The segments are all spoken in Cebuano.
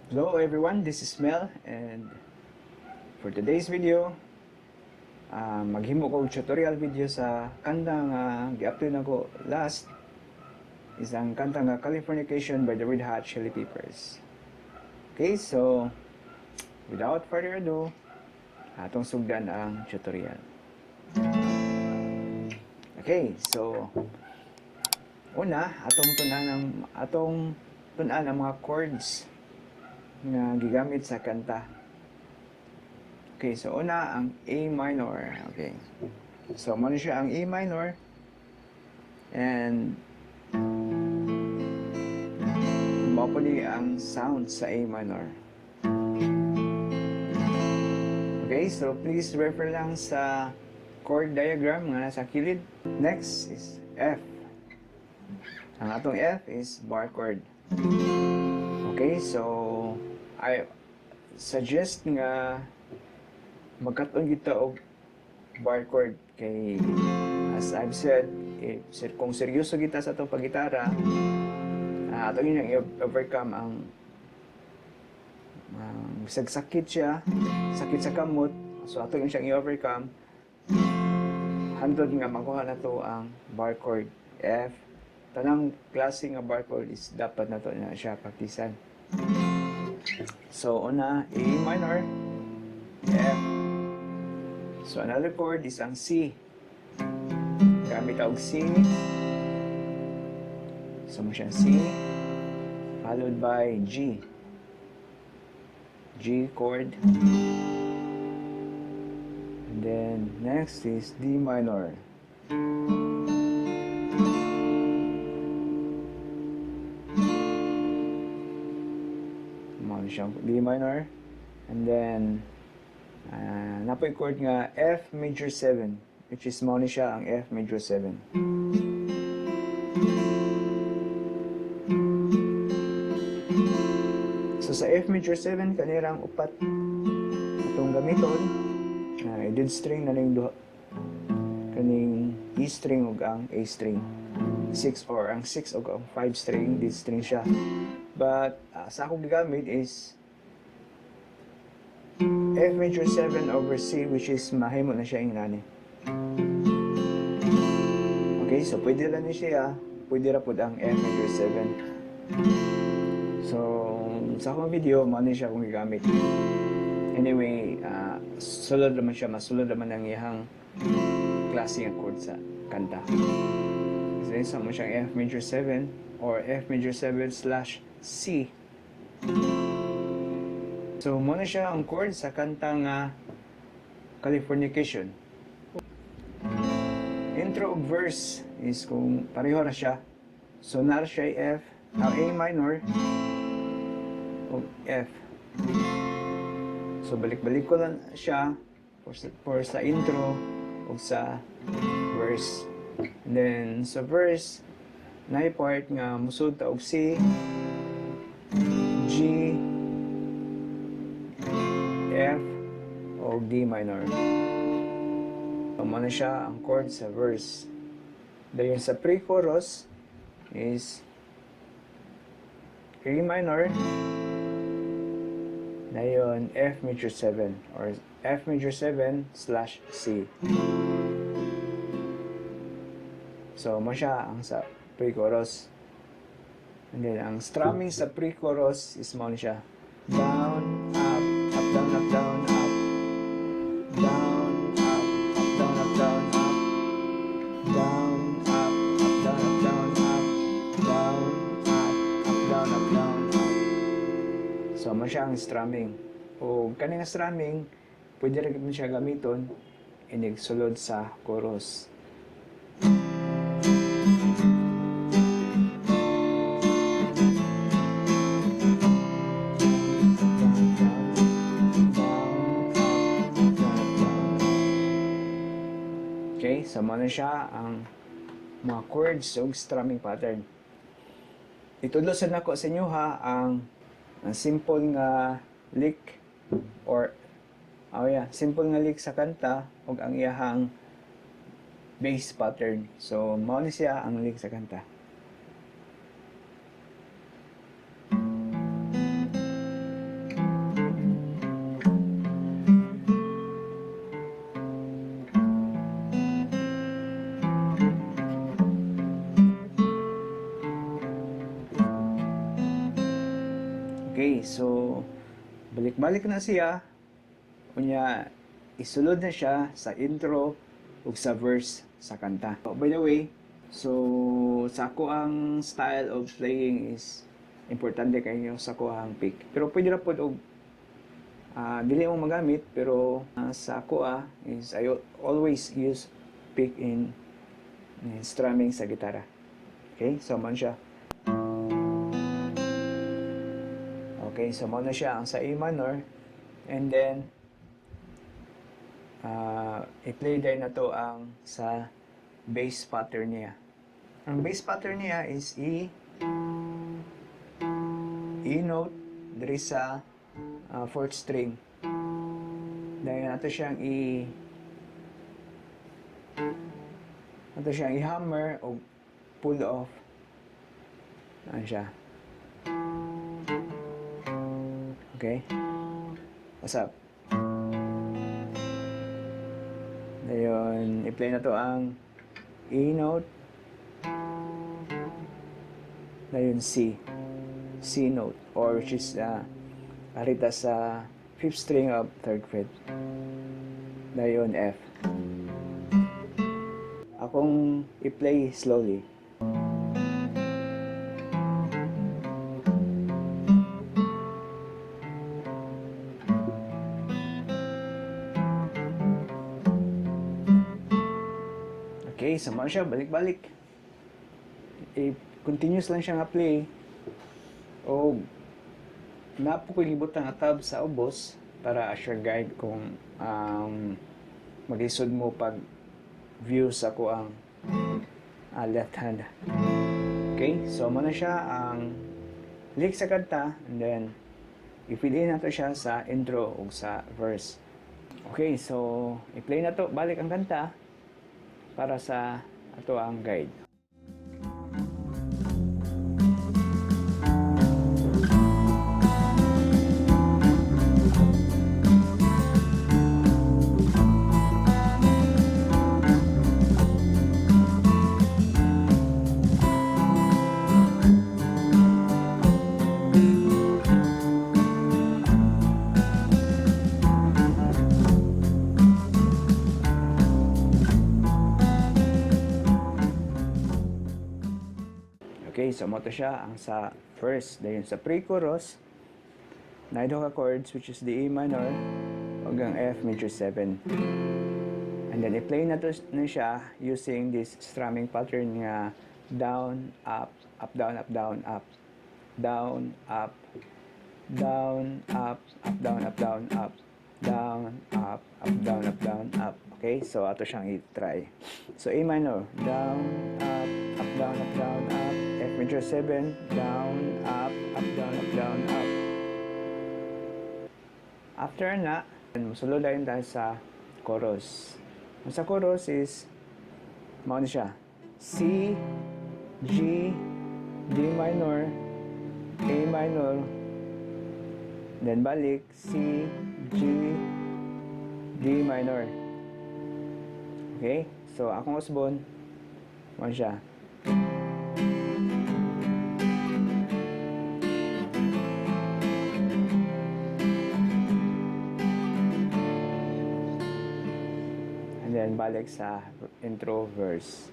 Hello everyone, this is Mel and for today's video, maghimo ko og tutorial video sa kanta nga gi-upload nako last is ang kanta nga Californication by the Red Hot Chili Peppers. Okay, so without further ado, atong sugdan ang tutorial. Okay, so una, atong tun-an ang mga chords nga gigamit sa kanta. Okay, so una ang A minor. Okay. So mao ni siya ang A minor and mao po ni ang sound sa A minor. Okay, so please refer lang sa chord diagram nga nasa kilid. Next is F. Ang atong F is bar chord. Okay, so I suggest nga magkat-on kita og bar chord kay, as I've said, eh, sir, kung seryoso kita sa atong paggitara, ato yun ang i-overcome ang bisag sakit siya, sakit sa kamot, so ato yun siyang i-overcome hantod nga makuha na to ang bar chord F. Tanang klase nga bar chord is dapat na to na siya praktisan. So una, A minor, F. So another chord is ang C. Gamit og C. So mao siyang C followed by G. G chord. And then next is D minor. Mao ni siyang D minor. And then napoy chord nga F major 7, which is mao ni siya ang F major 7. So sa F major 7, kanirang upat atong gamiton, dead string na ning duha, kaning E string ug ang A string. 6 or ang 6 ug ang 5 string, dead string siya. But sa akong gigamit is F major 7 over C, which is mahimo na siya ingani. Okay, so pwede lang ni siya, pwede ra pud ang F major 7. So sa akong video, mao ni siya akong gigamit. Anyway, sulod naman siya, masulod naman ang iyang klase nga chord sa kanta. So isa mo siyang F major 7 or F major 7 slash C. So mao na siya ang chord sa kanta nga Californication. Intro ug verse is kung pareho ra siya. So naa siya F, now A minor ug F. So balik-balik ko lang siya for sa intro ug sa verse. And then sa verse, naay part nga musud ta og C, G, F, o D minor. So, mao na siya ang chord sa verse. Dayon sa pre-chorus is A minor, dayon F major 7 or F major 7 slash C. So, mao siya ang sa pre-chorus. And then, ang strumming sa pre-chorus is mao ni siya. Down, up, up, down, up, down, up. Down, up, up, down, up, down, up. Down, up, up, down, up, down, up. Down, up, up, down, up, down, up. So, mao siya ang strumming. O kaning strumming, pwede rin mo siya gamiton inig sulod sa chorus. Down, down, down, up, down, up, down, up. Okay, so mao na siya ang mga chords ug strumming pattern. Itudlo sad nako sa inyo ha ang simple nga lick or, oh yeah, simple nga lick sa kanta ug ang iyahang bass pattern. So mao ni siya ang lick sa kanta. Okay, so balik-balik na siya. Unya, isulod na siya sa intro ug sa verse sa kanta. Oh, by the way, so sa ako ang style of playing is importante kayo sa ako ang pick. Pero pwede ra pod og dili mo magamit, pero sa ako is I always use pick in strumming sa gitara. Okay, so man siya. Okay, so mao na siya ang sa A minor and then i-play din na to ang sa bass pattern niya. Ang bass pattern niya is E, E note diri sa fourth string. Dahil ato siyang i-hammer o pull off. Ano siya? Okay? What's up? Dayon, i-play na to ang E note. Dayon C. C note, or which is arita sa fifth string of third fret. Dayon F. Akong i-play slowly. Okay, so mao siya, balik-balik. I-continuous lang siya nga play. O napo ko gibutang nga tab sa ubos para as your guide kung maglisod mo pag view sa ko ang left hand. Okay, so mao na siya ang lick sa kanta and then i-fill in nato siya sa intro ug sa verse. Okay, so i-play na to balik ang kanta para sa ato ang guide. Okay, so mo to siya ang sa first. Dayon sa pre-chorus, nine ka chords, which is the A minor ug ang F major 7. And then i-play na to na siya using this strumming pattern nga down, up, up, down, up, down, up, down, up, down, up, up, down, up, down, up, down, up, up, down, up, down, up. Okay, so ato siyang i-try. So A minor, down, up, up, down, up, down, up, F major 7, down, up, up, down, up, down, up. After na, musulod dayon tayo sa chorus. Ang sa chorus is, mao ni siya, C, G, D minor, A minor, then balik, C, G, D minor. Okay? So, akong usbon, mao siya. And then, balik sa intro verse.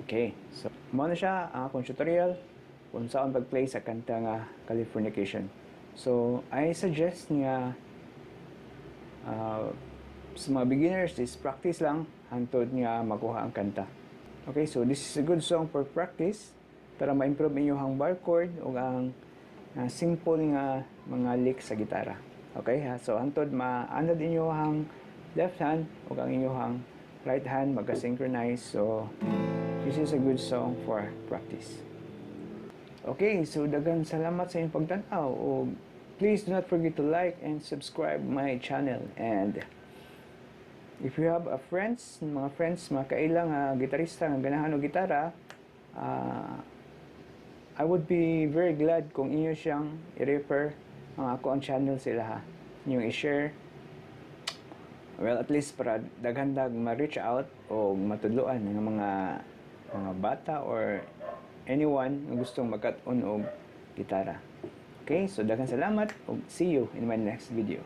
Okay, so mao na siya ang akong tutorial kung saan pag-play sa kanta nga Californication. So, I suggest nga sa mga beginners is practice lang hantod nga makuha ang kanta. Okay, so this is a good song for practice para ma-improve inyong bar chord o ang simple nga mga lick sa gitara. Okay, ha? So hantod maanad inyo ang left hand o ang inyong right hand magka-synchronize. So this is a good song for practice. Okay, so daghang salamat sa inyong pagtan-aw. O please do not forget to like and subscribe my channel. And if you have a friends, mga friends, mga kailang gitarista nga ganahan og gitara, I would be very glad kung inyo siyang i-refer ang ako ang channel sila ha. Inyong i-share. Well, at least para daghan dag ma-reach out o matudloan ng mga bata or anyone nga gustong magkat-on og gitara. Okay, so daghan salamat ug see you in my next video.